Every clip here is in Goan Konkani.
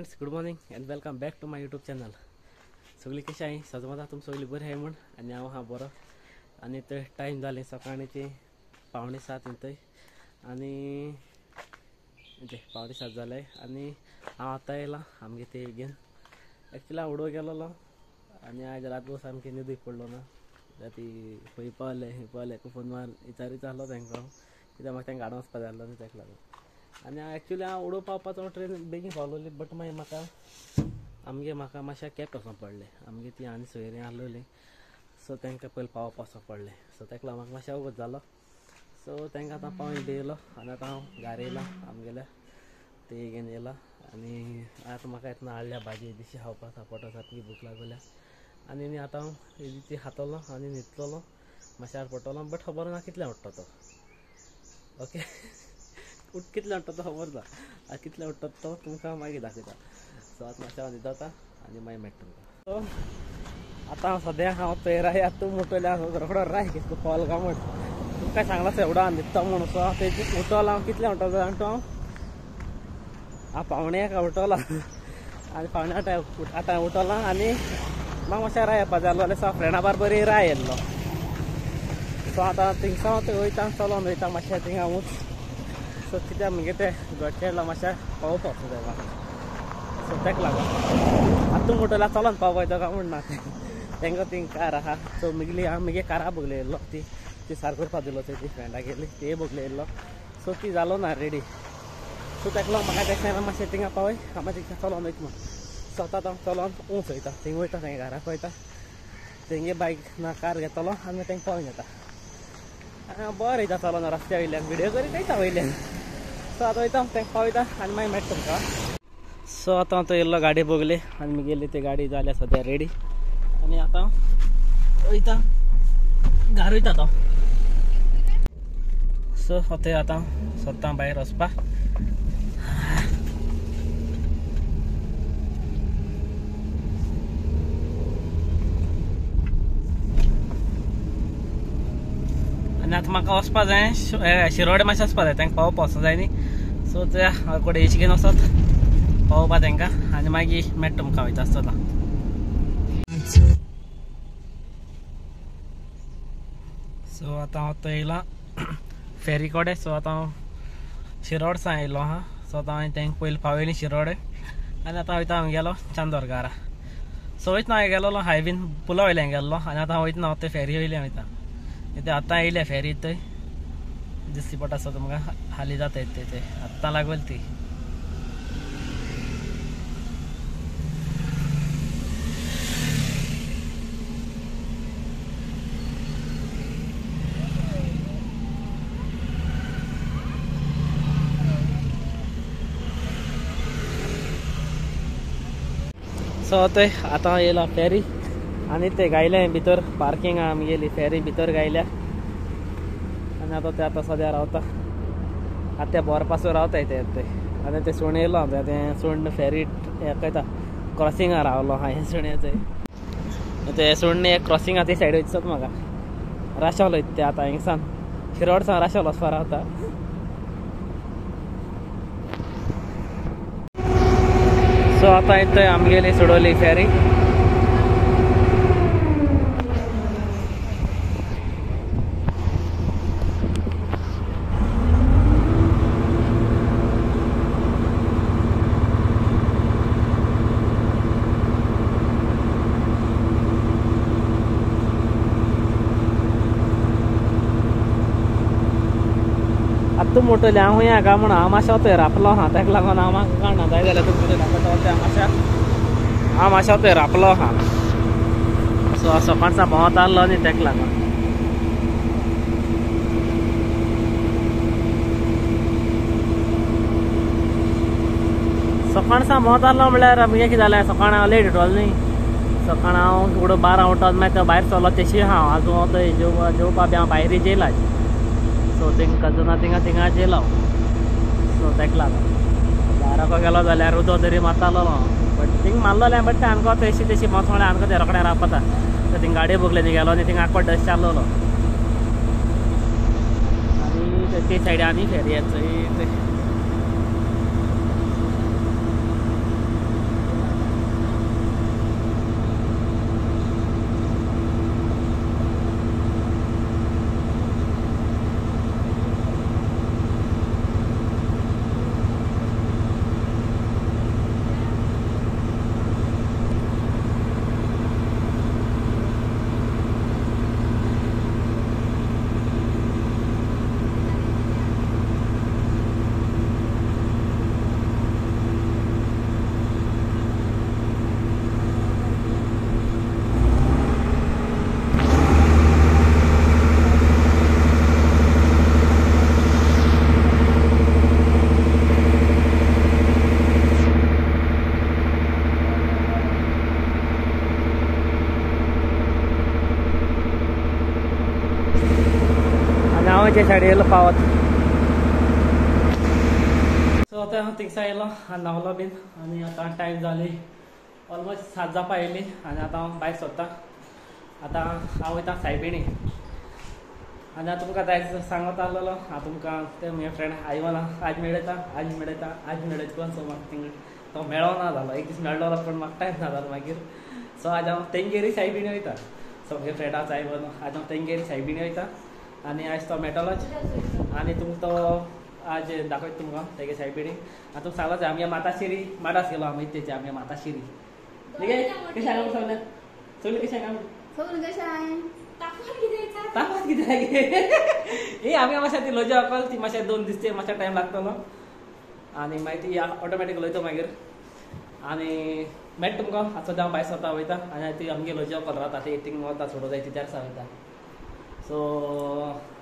Friends, good morning and welcome back to my YouTube channel. सगळी कशी आहे सजमता तुम सगळी बरी आहे म्हण आनी हांव हा बरो. आनी थंय टायम जालें सकाळचे 6:45 थंय आनी 6:45 जालें आनी हांव आतां येयलां आमगे ते घेवन. एक्चुअली हांव उडो गेलोलो आनी आयज रातभर सामकें न्हिदूय पडलो ना. ती खंय पावले खंय पावले फोन मार विचारीत आहलो तांकां कित्याक म्हाका तांकां गाडोन वचपा जाय आसलो न्ही ताका लागून. आनी एक्चुअली हांव उडो पावपाचो ट्रेन बेगीन पावलोली बट मागीर म्हाका आमगे म्हाका मातशें कॅब वचोंक पडलें. आमगे ती आनी सोयरीं आहलोली सो तांकां पयलीं पावोवपा वचोंक पडलें. सो ताका लागून म्हाका मातशें अवगत जालो. सो तांकां आतां पावून येयलो आनी आतां हांव घरा येयलां आमगेल्या ते घेवन येयलां. आनी आतां म्हाका येतना हाडल्या भाजी दिशी खावपाक पोटा सारकी भूक लागल्या. आनी आतां हांव ती खातलो आनी न्हिदतलो मातशें आड पडटलो बट खबर ना कितलें उठ्ठा तो. ओके कितलें उठ्ठा तो खबर ना, कितलें उठ्ठा तो तुमकां मागीर दाखयता. सो आतां मातशें हांव न्हिदता आनी मागीर मेळटा तुमकां. सो आतां हांव सद्या हांव थंय राय आतां मोटोल्या रोखडो राय कितको पावल काय म्हण तुमकां सांगलां एवढो हांव न्हिदता म्हूण. सो हांव तेजी उठलो हांव कितलें उठ्ठा जाण तो हांव 7:45 उठलो आनी 7:45 उठलो आनी म्हाका मातशें राय येवपा जाय आसलो. सो फ्रेंडा बरोबर राय येयल्लो. सो आतां थिंगसावन थंय वयता चलोन वयता मातशें थिंगा ऊंच. सो कित्याक मुगे तें घरचें मातशें पावोवपाक वचूंक जाय म्हाका. सो ताका लागून आतां तूं मोटोल्या चलोन पावपाचो काय म्हण ना तांकां थिंग कार आहा. सो मुगेली हांव मुगे कारा बगले येयल्लो ती ती सार करपाक दिलो थंय ती फ्रेंडा गेली ती बगले येयल्लो. सो ती जालो ना रेडी. सो ताका लागून म्हाका तें मातशें थिंगा पावय हांव मातशें चलोन वयता म्हण. सो आतां हांव चलोन ऊंच वयता थिंग वयता तेंगे घराक वयता तेंगे बायक ना कार घेतलो आनी तांकां पावून येता. आनी बरें वयता चलोन रस्त्या वयल्यान व्हिडियो करीत वयता वयल्यान. सो आतां वयता तांकां पावयता आनी मागीर मेळटा तुमकां. सो आतां हांव थंय येयल्लो गाडी बगले आनी मुगेली ती गाडी जाल्या सद्या रेडी आनी आतां वयता घार वयता तो. सो थंय आतां सोदता भायर वचपाक. आनी आतां म्हाका वचपा जाय शिरोडे मातशें वचपा जाय तांकां पावोवपा वचूंक जाय न्ही. सो त्या कडेन एशी घेवन वचत पावोवपा तांकां आनी मागीर मेळटा तुमकां वयता आसतना. सो आतां हांव थंय येयलां फेरी कडेन. सो आतां हांव शिरोड सावन येयलो आहा. सो आतां हांवें तांकां पयलीं पावयली शिरोडे आनी आतां वयता हांव गेलो चांदोर घारा. सो वयतना हांवें गेलोलो हायवेन पुला वयल्यान गेल्लो आनी आतां हांव वयतना हांव थंय फेरी वयल्यान वयता. ते आतां येयल्या फेरी थंय दिसली पडटा आसा तुमकां हाली जाता ते ते आत्तां लागोल ती. सो थंय आतां येयला फेरी आनी ते गायले भितर पार्किंग आमगेली फेरी भितर गायल्या आनी आतां ते आतां सद्या रावता. आतां ते बोरपासून रावताय ते ते आनी ते सुण येयलो तें सुण फेरी हें क्रॉसिंगा रावलो हा हें सुण्याचें ते सुण्णें एक क्रॉसिंगा ते सायड वयता म्हाका राशोल वयता ते आतां हिंगसान शिरोड सावन राशोल वचपा रावता. सो आतां येता आमगेली सोडवली फेरी. आतां मोटोले हांव खंय काय म्हण हांव मातशें थंय रापलो आहा ताका लागून हांव म्हाका काडना जाय जाल्यार तुमकां दाखयता तें हांव मातशें थंय रापलो आहा. सो सकाळचा भोंवत आहलो न्ही ताका लागून. सकाळचा भोंवत आहलो म्हणल्यार मुगे कितें जालें सकाळ हांव लेट उठलो न्ही. सकाळ हांव उडो 12 उठोन मागीर थंय भायर सरलो तेशी हांव आजून हांव थंय जेवपा बी हांव भायर जेयला. सो थिंग कजना थिंगा थिंगा जेयलो. सो ताका लागून दाराको गेलो जाल्यार उदक तरी मारतालो बट थिंग मारलोलें बट आमकां तशी तशी मत म्हळ्यार आमकां ते रोखडें रावपाता. थिंग गाडी बगले गेलो आनी थिंग आकवाट डस्ट चाललो आनी ते सायडी आनी फेरी येता. तेगे सायडी येयलो पावत. सो आतां हांव थिंगसा येयलो आनी न्हांवलो बीन आनी आतां टायम जाली ऑलमोस्ट 7 जावपा येयली आनी आतां हांव भायर सोदता. आतां हांव वयता सायबिणी आनी आतां तुमकां जाय सांगत आसलेलो हांव तुमकां ते म्हगे फ्रेंड आयवना आज मेळयता आज मेळयता आज मेळयता कोण. सो म्हाका थिंग तो मेळना जालो, एक दीस मेळ्ळो पूण म्हाका टायम ना जालो मागीर. सो आज हांव तेंगेरी सायबिणी वयता. सो म्हगे फ्रेंडाचो आयवन आज हांव तेंगेरी सायबिणी वयता आनी आयज तो मेळटलोच आनी तुमकां तो आज दाखयता तुमकां तेगे सायबिणी. आनी तुमकां सांगलाच आमगे माताशिरी माडास गेलो आमी तेचे आमगे माताशिरी कशें सांगा सगळें सगळें कशें सांगा तापात कितें ए आमी मातशें ती लजा अकल ती मातशें 2 दीस ते मातशें टायम लागतलो आनी मागीर ती ऑटोमॅटीक उलयता मागीर. आनी मेळटा तुमकां आतां सद्या हांव भायर सरता वयता आनी ती आमगे लजा अकल रावता ती थिंग वता सोडो जाय ती त्या वयता. सो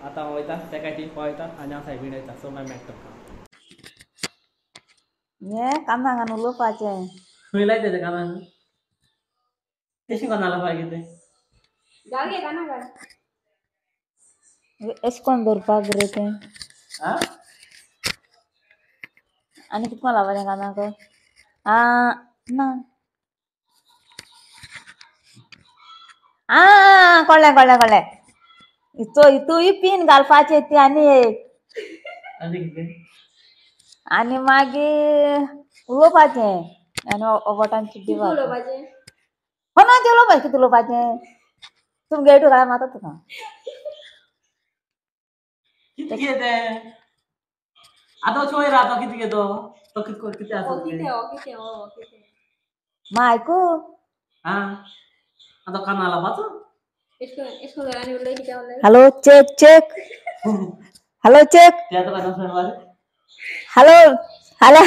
आतां हांव वयता तेका ती पळयता आनी हांव सायबीण वयता. सो मागीर मेळटा तुमकां. हें कानाक उलोवपाचें खंय लायता तें कानाक कशें कोण लावपाक कितें एशें कोण दवरपाक रे तें आनी कितें लावपाचें कानाक आं ना आं कळ्ळें कळ्ळें कळ्ळें हितूय पीन घालपाचें ती आनी एक आनी मागीर उलोवपाचें आनी बोटान चिड्डी उलोवपाचें हो ना तें उलोवपाचें कितें उलोवपाचें तुमगे गेट घाल मारता तुका कितें तें आतां चोय रावता कितें तो तो कितें आसा मा आयकू आं आतां काना लावपाचो. Hello check check hello check hello hello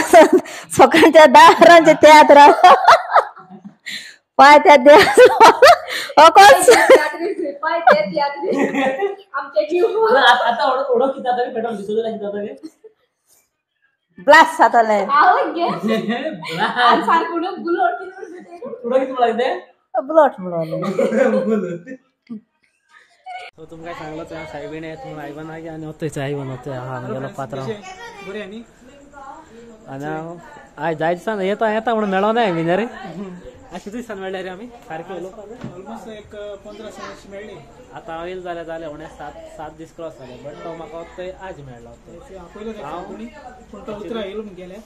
सकाळच्या 10 वरांचे तियात्र पाय त्या ब्लास्ट जातलें बुलोट म्हणून. सो तुमकां सांगलोच हांव सायबीण येत म्हणून आयवन आनी वतय आयवन वतय आहा म्हगेलो पात्रांव आनी हांव आयज जाय दिसान येता येता म्हणून मेळोना न्ही रे. आज कितले दिसान मेळ्ळे रे आमी सारकें उलोवपाक ऑलमोस्ट एक 15 दीस मेळ्ळे. आतां हांव येयल जाल्यार जालें उणें 7 दीस क्रॉस जाले बट तो म्हाका वतय आज मेळ्ळो. हांव पूण तो उतरां येयलो गेले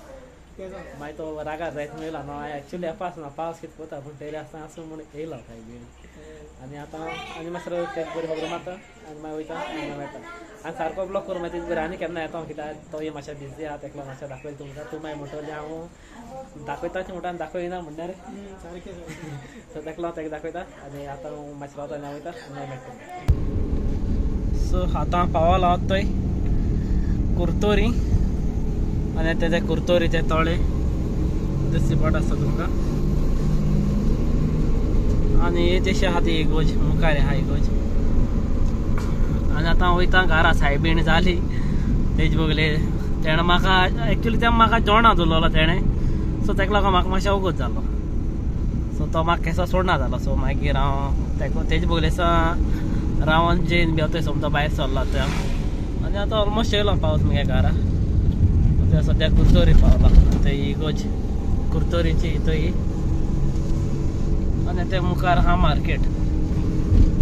मागीर तो रागार जायत म्हणून येयला न्हू. एक्चुली येवपाक ना पावस कितें कोता पूण तरी आसतना आसूं म्हूण येयलो सायबीण. आनी आतां आनी मातसो तेका बरी खबर मारता आनी मागीर वयता आनी मेळटा आनी सारको ब्लॉग करूं मागीर तेज बरें आनी केन्ना येता कित्याक तो मातशें बिजी आहा तेका मातशें दाखयता तुमकां. तूं मागीर म्हणटली हांव दाखयताच म्हणटा आनी दाखयना म्हणल्यार सारकें. सो तेका तेका दाखयता आनी आतां हांव मातशें रावता आनी हांव वयता आनी मागीर मेळटा. सो आतां पावला हांव थंय कुर्तोरी आनी तेजे कुर्तोरीचे तळे दिसची पडटा आसता तुमकां. आनी तशें आहा ती इगोज मुखार आहा इगोज. आनी आतां वयता घरा सायबीण जाली तेज बगले तेणें म्हाका एक्चुली तें म्हाका जेवणा दवरलो तेणें. सो तेका लागून म्हाका मातशें अवगत जालो. सो तो म्हाका केसो सोडना जालो. सो मागीर हांव तेका तेज बगले रावन जेन बी थंय सोमतो भायर सरलो थंय. आनी आतां ऑलमोस्ट येयलो पावस मुगे घरा. आतां सद्या कुर्तोरी पावला थंय इगोज कुर्तोरीची थंय आनी ते मुखार आहा मार्केट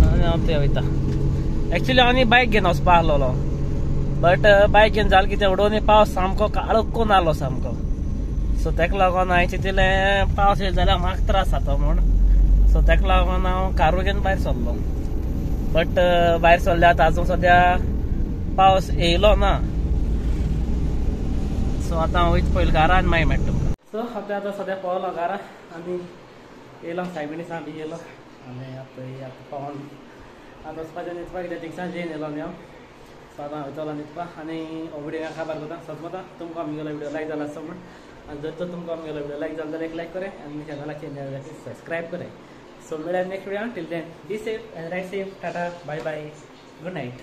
आनी हांव थंय वयता. एक्चुली हांव न्ही बायक घेवन वचपा आसलेलो बट बायक घेवन जालें कितें उडोवन पावस सामको काळोख कोन्न आसलो सामको. सो तेका लागून हांवें चिंतलें पावस येयलो जाल्यार म्हाका त्रास जाता म्हूण. सो तेका लागून हांव कारू घेवन भायर सरलो बट भायर सरले आतां आजून सद्या पावस येयलो ना. सो आतां हांव वयता पयलीं घरा आनी मागीर मेळटा तुमकां. सो आतां आतां सद्या पावलो घरा आनी येयलो सायबिणी सा बी येयलो आनी आतां आतां पावन आतां वचपाचें न्हिदपाक कित्याक थिंगसान जेवन येयलो न्ही हांव. सो आतां वयतलो न्हिदपाक आनी हो व्हिडियो काबार करता. सजमता तुमकां आमगेलो व्हिडियो लायक जाला आसता म्हूण आनी जर तर तुमकां आमगेलो व्हिडियो लायक जालो जाल्यार एक लायक करे आनी चॅनलाक सबस्क्रायब करे. सो मेळया next video. Till then be safe and ride safe. Tata bye bye good night.